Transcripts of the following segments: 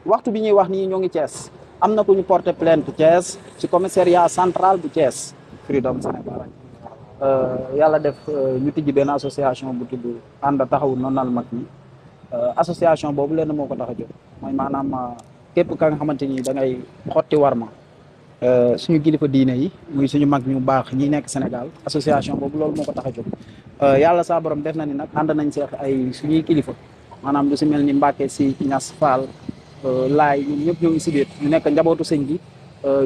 waxtu bi ñuy wax nii ñoo ngi Thiès am na ku ñu porté plainte Thiès ci commissariat central bu Thiès Freedom Sénégal yàlla def ñu tijji benn association bu tudd ànd taxawu nonal mag ñi association boobu lenn moo ko tax a jóg mooy maanaam képp ka nga xamante ni da ngay xotti warma suñu kilifa diine yi muy suñu mag ñu baax ñi nekk Sénégal association boobu loolu moo ko tax a jóg yàlla saa borom def na ni nag ànd nañ seex ay suñuy kilifa maanaam lu si mel ni Mbacke si Ñas Fall laay ñun ñëpp ñoo ngi si biir ñu nekk njabootu sëñ gi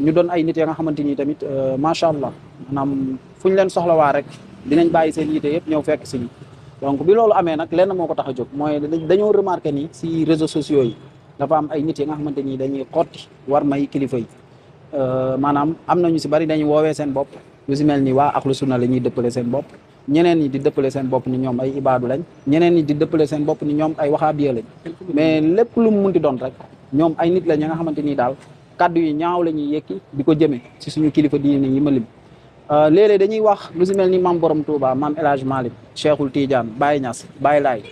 ñu doon ay nit ya nga xamante ni tamit macha allah maanaam fu ñu leen soxlawaa rek dinañ bàyyi seen yite yëpp ñëw fekk si ñu donc bi loolu amee nag lenn moo ko tax a jóg mooy dañoo remarqué ni si réseaux sociaux yi dafa am ay nit yi nga xamante ni dañuy xotti war may kilifa yi maanaam am na ñu si bari dañuy woowee seen bopp lu si mel ni waa Axlu Sunna la ñuy dëppale seen bopp ñeneen ñi di dëppale seen bopp ni ñoom ay ibaadu lañ ñeneen ñi di dëppale seen bopp ni ñoom ay waxaabiya lañ mais lépp lu mu munti doon rek ñoom ay nit la ña nga xamante ni daal kaddu yi ñaaw la ñuy yëkki di ko jëme si suñu kilifa diine yi ma lim léeg-léeg dañuy wax lu si mel ni maam Borom Touba maam El Hadj Malick Cheikhul Tidiane Baye Niass Baye Laye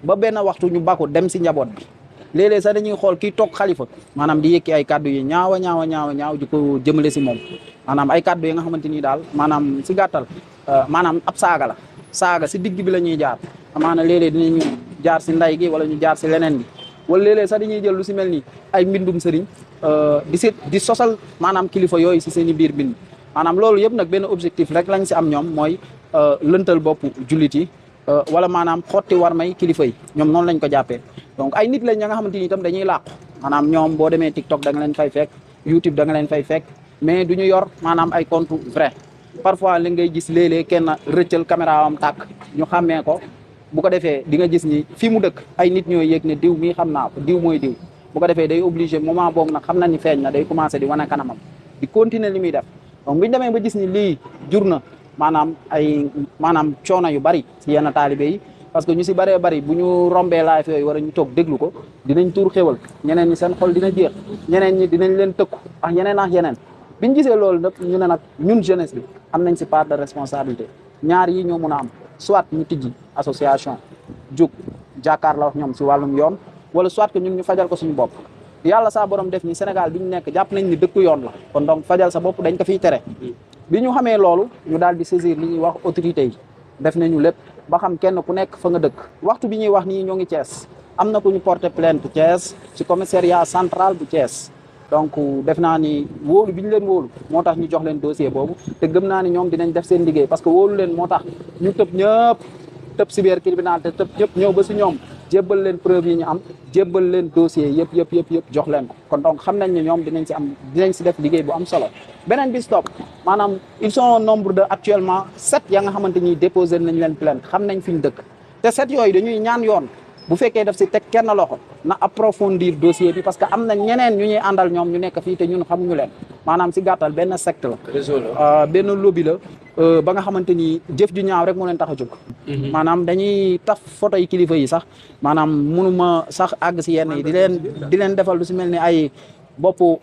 ba benn waxtu ñu bako dem si njaboot bi léeg-léeg sax dañuy xool kii toog xalifa maanaam di yëkki ay kaddu yi ñaaw di ko jëmale si moom maanaam ay kaddu yi nga xamante ni daal maanaam si gàttal maanaam ab saaga si digg bi la ñuy jaar amaana léeg-léeg dinañu jaar si nday gi wala ñu jaar si leneen bi wala léeg-léeg sax dañuy jël lu si mel ni ay mbindum sëriñ di sosal maanaam kilifa yooyu si seen i biir bind maanaam loolu yëpp nag benn objectif rek lañ si am ñoom mooy lëntal bopp jullit yi wala maanaam xotti war may kilifa yi ñoom noonu lañ ko jàppee donc ay nit lañ ña nga xamante ni itam dañuy làqu maanaam ñoom boo demee TikTok da nga leen fay fekk YouTube da nga leen fay fekk mais du ñu yor maanaam ay compte vrai parfois li ngay gis léeg-léeg kenn rëccal caméra am tàkk ñu xàmmee ko bu ko defee di nga gis ni fii mu dëkk ay nit ñooy yëg ne diw mii xam naa ko diw mooy diw bu ko defee day obligé moment boobu nag xam na ni feeñ na day commencé di wane kanamam di continuer li muy def donc bu ñu demee ba gis ni lii jur na maanaam coono yu bari si yenn taalibe yi parce que ñu si bëree bëri bu ñu rombee live yooyu war a ñu toog déglu ko dinañ tuur xéwal ñeneen ñi seen xol dina jeex ñeneen ñi dinañ leen tëkku ak yeneen biñ gisee loolu nag ñu ne nag ñun jeunesse bi am nañ si part de responsabilité ñaar yi ñoo mun a am soit ñu tijji association jóg jàkkaarloo wax ñoom si wàllum yoon wala soit que ñun ñu fajal ko suñu bopp yàlla saa borom def ni Sénégal bi ñu nekk jàpp nañ ni dëkku yoon la kon donc fajal sa bopp dañ ko fiy tere bi ñu xamee loolu ñu daal di saisir li ñuy wax autorité yi def nañu lépp ba xam kenn ku nekk fa nga dëkk waxtu bi ñuy wax nii ñoo ngi Thiès am na ku ñu porté plainte Thiès ci commissariat central bu Thiès donc def naa ni wóolu bi ñu leen wóolu moo tax ñu jox leen dossier boobu te gëm naa ni ñoom dinañ def seen liggéey parce que wóolu leen moo tax ñu tëb cybercriminalité tëb ñëpp ñëw ba si ñoom jébbal leen preuve yi ñu am jébbal leen dossier yëpp jox leen ko kon donc xam nañ ne ñoom dinañ si def liggéey bu am solo beneen bi stop maanaam ils sont au nombre de actuellement 7 ya nga xamante ni déposé nañ leen plainte xam nañ fi ñu dëkk te 7 yooyu dañuy ñaan yoon bu fekkee daf si teg kenn loxo na approfondir dossier bi parce que am na ñeneen ñu ñuy àndal ñoom ñu nekk fii te ñun xamuñu leen maanaam si gàttal benn secte la benn lobby la ba nga xamante ni jëf ju ñaaw rek moo leen tax a jóg maanaam dañuy taf photo yi kilifa yi sax maanaam mënuma sax àgg si yenn yi di leen defal lu si mel ni ay boppu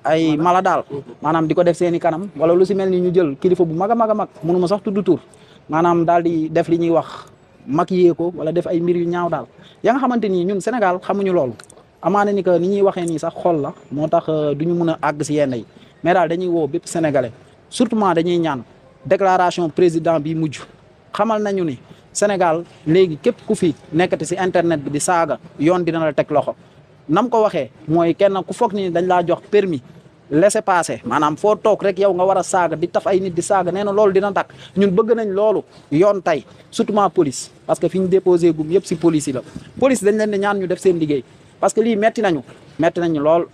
ay mala daal maanaam di ko def seen i kanam wala lu si mel ni ñu jël kilifa bu mag a mag a mag mënuma sax tudd tur maanaam daal di def li ñuy wax maquillé ko wala def ay mbir yu ñaaw daal ya nga xamante ni ñun Sénégal xamuñu loolu amaana ni que ni ñuy waxee nii sax xol la moo tax du ñu mun a àgg si yenn yi mais daal dañuy woo bépp sénégalais surtout dañuy ñaan déclaration président bi mujj xamal nañu ni Sénégal léegi képp ku fi nekkati si internet bi di saaga yoon dina la teg loxo nam ko waxee mooy kenn ku foog ni dañ laa jox permis laisser passer maanaam foo toog rek yow nga war a saaga di taf ay nit di saaga nee na loolu dina dakk ñun bëgg nañ loolu yoon tey surtout police parce que fi ñu déposé gum yëpp si police yi la police dañ leen di ñaan ñu def seen liggéey parce que lii metti nañu lool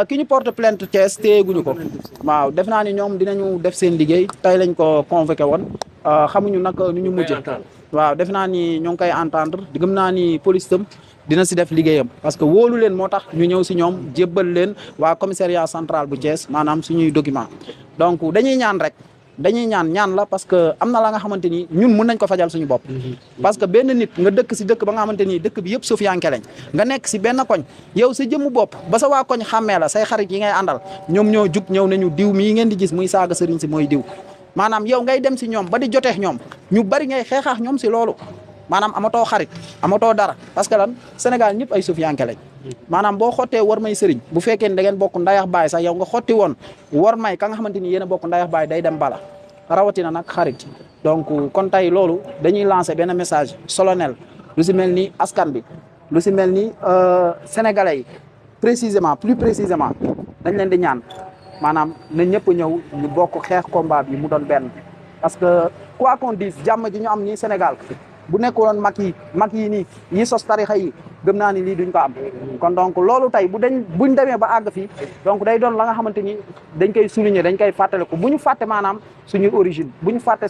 ki ñu porte plainte Thiès téyeguñu ko waaw def naa ni ñoom dinañu def seen liggéey tey lañ ko convoqué woon xamuñu nag nu ñu mujjee waaw def naa ni ñoo ngi koy entendre gëm naa ni police tam dina si def liggéeyam parce que wóolu leen moo tax ñu ñëw si ñoom jébbal leen waa commissariat central bu Thiès maanaam suñuy document donc dañuy ñaan la parce que am na la nga xamante ni ñun mun nañ ko fajal suñu bopp parce que benn nit nga dëkk si dëkk ba nga xamante ni dëkk bi yëpp suufiyanke lañ nga nekk si benn koñ yow sa jëmmu bopp ba sa waa koñ xàmmee la say xarit yi ngay àndal ñoom ñoo jug ñëw nañu diw mii ngeen di gis muy saaga sëriñ si mooy diw maanaam yow ngay dem si ñoom ba di joteex ñoom ñu bari ngay xeexaax ñoom si loolu maanaam amatoo xarit amatoo dara parce que lan Sénégal ñëpp ay suufiyanke lañ maanaam boo xottee war may sëriñ bu fekkee ne da ngeen bokk ndayax baay sax yow nga xotti woon war may ka nga xamante ni yéen a bokk ndayax baay day dem bala rawatina nag xarit donc kon tey loolu dañuy lancer benn message solennel lu si mel ni askan bi lu si mel ni sénégalais yi précisément plus précisément dañ leen di ñaan maanaam na ñëpp ñëw ñu bokk xeex combat bi mu doon benn parce que quoi qu'on dise jàmm ji ñu am nii Sénégal bu nekkoon mag yi nii yi sos tarixa yi gëm naa ni lii duñ ko am kon donc loolu tey buñ demee ba àgg fii donc day doon la nga xamante ni dañ koy souligner dañ koy fàttaliku bu ñu fàtte maanaam suñuy origine bu ñu fàtte